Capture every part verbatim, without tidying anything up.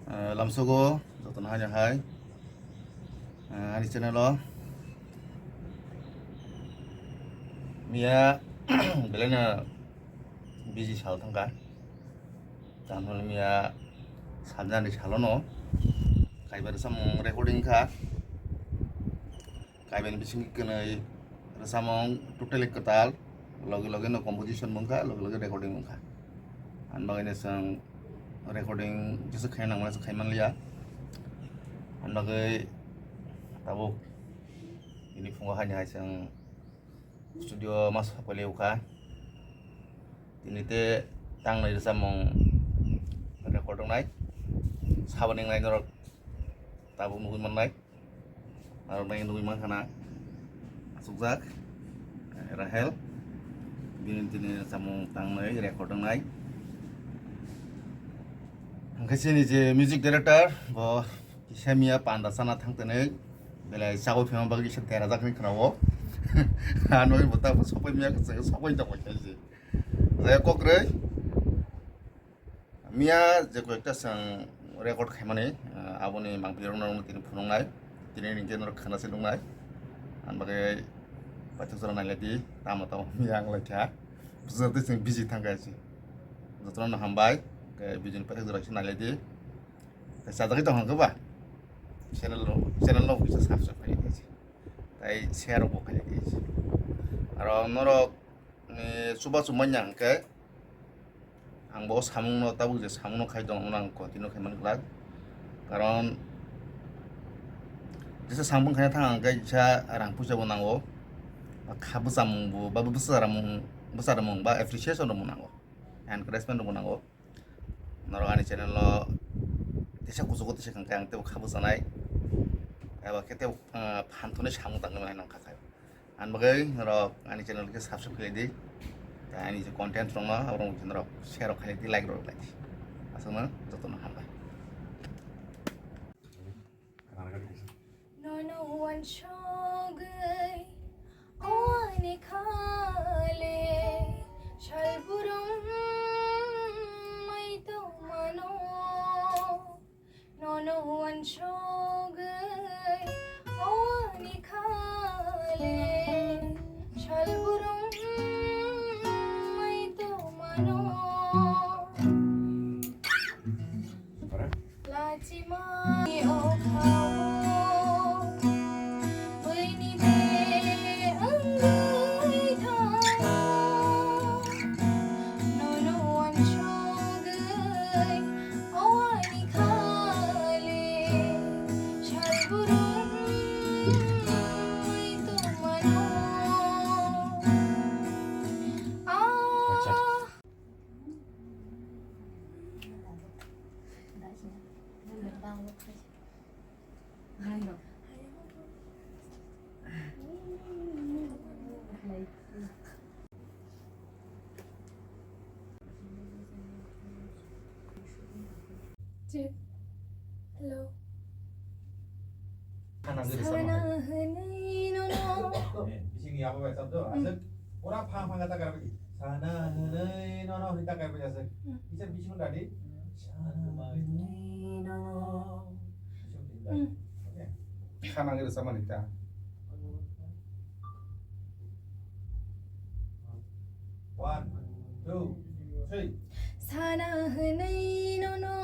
Eh, lamsogo jotono haino hai, eh, ani channel o miya belai no busy sal thangkha. Tamoni miya salnani salono kaibar samung recording kha. Kaibani bisingtwi kwnwi rwchapmung totally kwtal, logi logi no composition wngkha, logi logi recording wngkha. Ani bagwi no chwng recording jesa khaina nangmani se khai manliya. Ani bagwi tabuk bini phungo haini hai chwng studio ma sokphailai wngkha. Tini te tangnwi rwchapmung record wngnai, saboni wngnai norok tabuk nugwi mannai. Norok nai nugwi mankha na, achukjak, eh, Rahel. Bini tini samung tangnai record wngnai. Hwnkhe chini je music director, bo kisa miya panda chana thangtani, belai chagwi phima bagwi kisa derajak hinwi khwnao. Ano bo ta sokoi miya, sokoi tongbai khe je. Jai kok rwi. Miya je koyekta chwng record khaimani, ah, aboni mangpilrokno tini phunuknai, tini hwnkhe norok khwna se nuknai. Ani bagwi paithak jora nailai di, tamo tamo miya wng lai kha. Bwswk twi chwng busy thang kha se. Jotono no hambai, khe video ni paithak jora kisa nailai di. Tei chajagwi tong hwnkhe ba channel rok, channel rok kisa subscribe khailai di se. Tai share rok bo khailai di se. Aro norok ni chubachu manya hwnkhe, ang bo samungno, tabuk je samungno khai tong, omono ang continue khai man glak. Karon jesa samung khaina thang hwnkhe kisa rang puisa bo nango, ba kha bwchamung bo, ba bwcharamung, bwcharamung ba appreciation rok bo nango, encouragement rok bo nango. Norok ani channel o tisa kuchugo tisa kangkhe ang tebo kha bwchanai, eba khe tebo, ah, phan thwnwi samung tangwi manai nongkha khai. Ani bagwi norok ani channel khe subscribe khlai di. Tei ani je content rokno aborok wngkhe norok share rok khlai di, like rok khlai di. Aswkno jotono hambai. Nono wansogwi o ani khale salburum mai tongmano. Nono wansogwi o ani khale salburum mai tongmano. Lachimani o khao buini de wngwi thango. Nono wansogwi o ani khale salburum mai tongmano. Ah. Check. Hello. Khana giri sama. Sana hwnwi nono. Eh, bisingni abo bai sabdo, hmm, aswk pura phang phang kata karwi. Sana hwnwi nono hwnwi ta karwi aswk. Hmm. Kisa bising dadi. Sana hwnwi nono. Bising dadi. Hmm. Okay. Khana giri sama nita. One, two, three. Sana hwnwi nono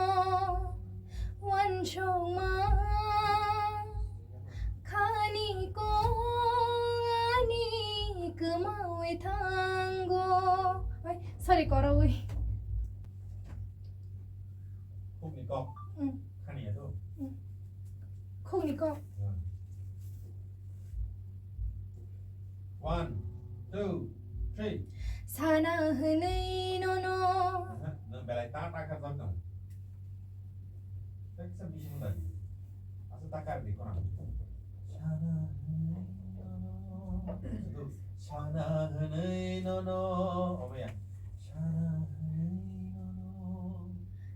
wansukma khani kong ani kwmawi thango. Oi, sorry, korowi. Khukni kok. Mm. Khani ya to? Mm. Khukni kok. Hmm. One, two, three. Sana hwnwi nono. Aha, nwng belai ta ta kha jak nang. Teksa bising dai. Asa ta kar di kona. Sana hwnwi nono. Sana hwnwi nono. Omaya. Sana hwnwi nono.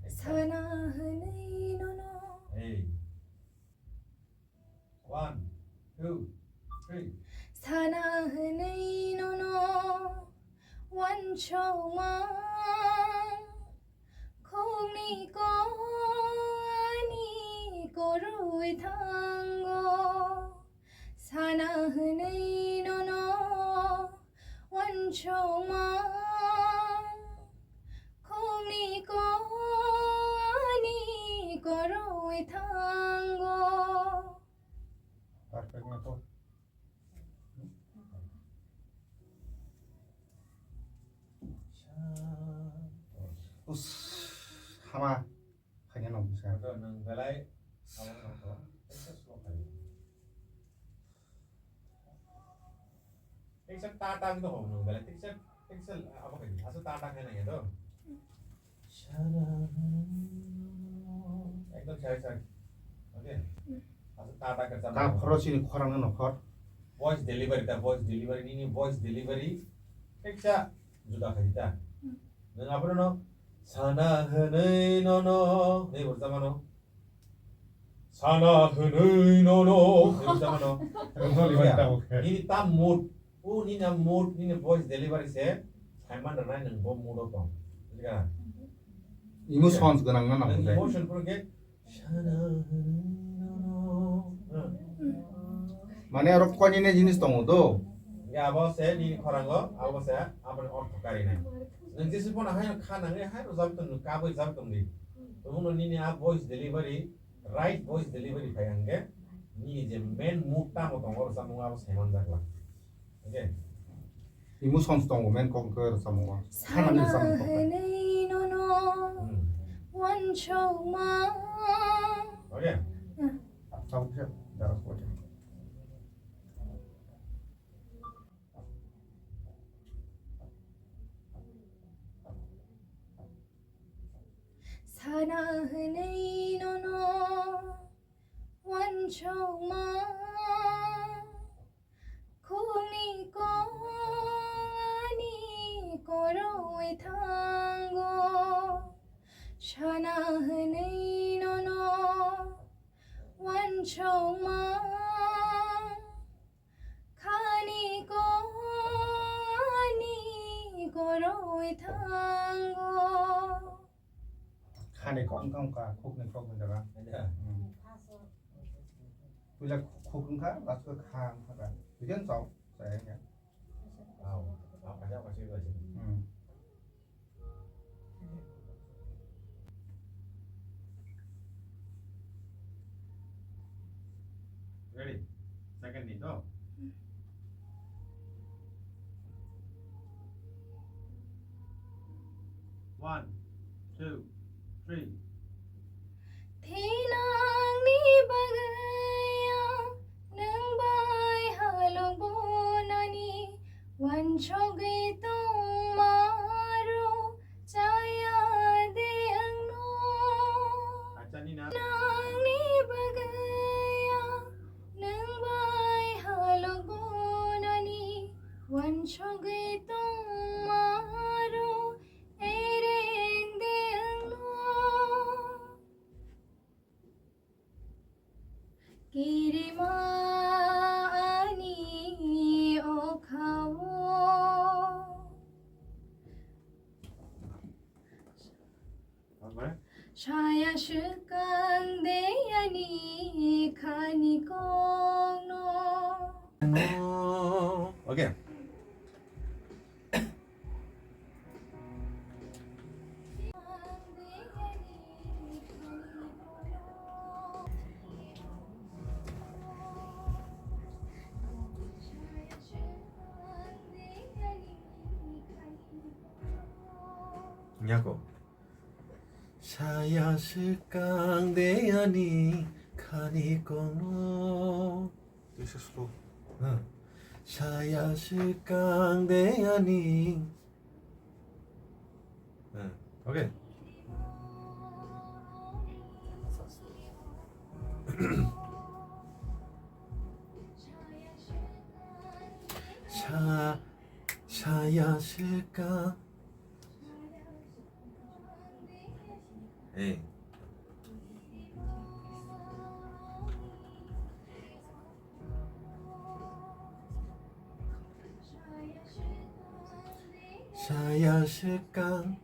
Sana hwnwi nono. Hey. One, two, three. Sana hwnwi nono wansukma khukni kok Thango, sana hwnwi nono wansukma, khukni kok ani koroi thango. Perfect na to? Us, hama. Khaina no busa. Ado nang belai, abo no to, teisa slow khai. Teisa ta ta to ho nang belai, teisa, teisa abo khai. Asa ta ta khai na ya to. Ekdom sai sai. Okay. Asa ta ta ka. Ta khoro chini khorang no khor. Voice delivery ta, voice delivery, nini voice delivery. Teisa juda khai ta. Nang abo no sana hwnwi nono, nei bo ta mano. Sana hwnwi nono. Nini tam mood, o nini a mood, nini voice delivery se saiman rwnai nwng bo mood o tong. Bujiga? Emotions gwnang na nang. Emotion puro ke sana hwnwi nono. Mane oro koni ne jinis tongo do. Ya abo se nini khorango, abo se aboni ortho karinai. Nwng jesi pono hai kha nangwi hai rwjak tong, kabwi jak tong di. Tongno nini a voice delivery, right voice delivery phai hwnkhe nini je main mood tamo tongo rwchapmung abo saimanjakla. Okay? Emotions tongo main kok hwnkhe rwchapmungo. Sana hwnwi rwchapmung kok. Hwnwi nono wansukma. Okay? Tabuk se, darok pore. Sana hwnwi nono wansukma, khukni kok ani koroi thango. Sana hwnwi nono wansukma, khani kok ani koroi thango. Khani kok wngkha wngkha, khukni kok wngkha. Puila khuk wngkha, last o kha wngkha. Begin chao, chaya wngkha. Ready? Second ni to? One, two, three. Thinangni bagwi ang nwng bai halok bonani wansogwi tongmaro chaya de angno. Nangni bagwi ang nwng bai halok bonani wansogwi tongmaro ereng de angno. Kirima ani okhao. Saya swkang de ani khani kokno. Okay. Nyako. Saya swkang de ani khani kokno. This is slow. Hmm. Saya swkang de ani. Hmm. Okay. Sa, saya swkang. Hey. Saya swkang.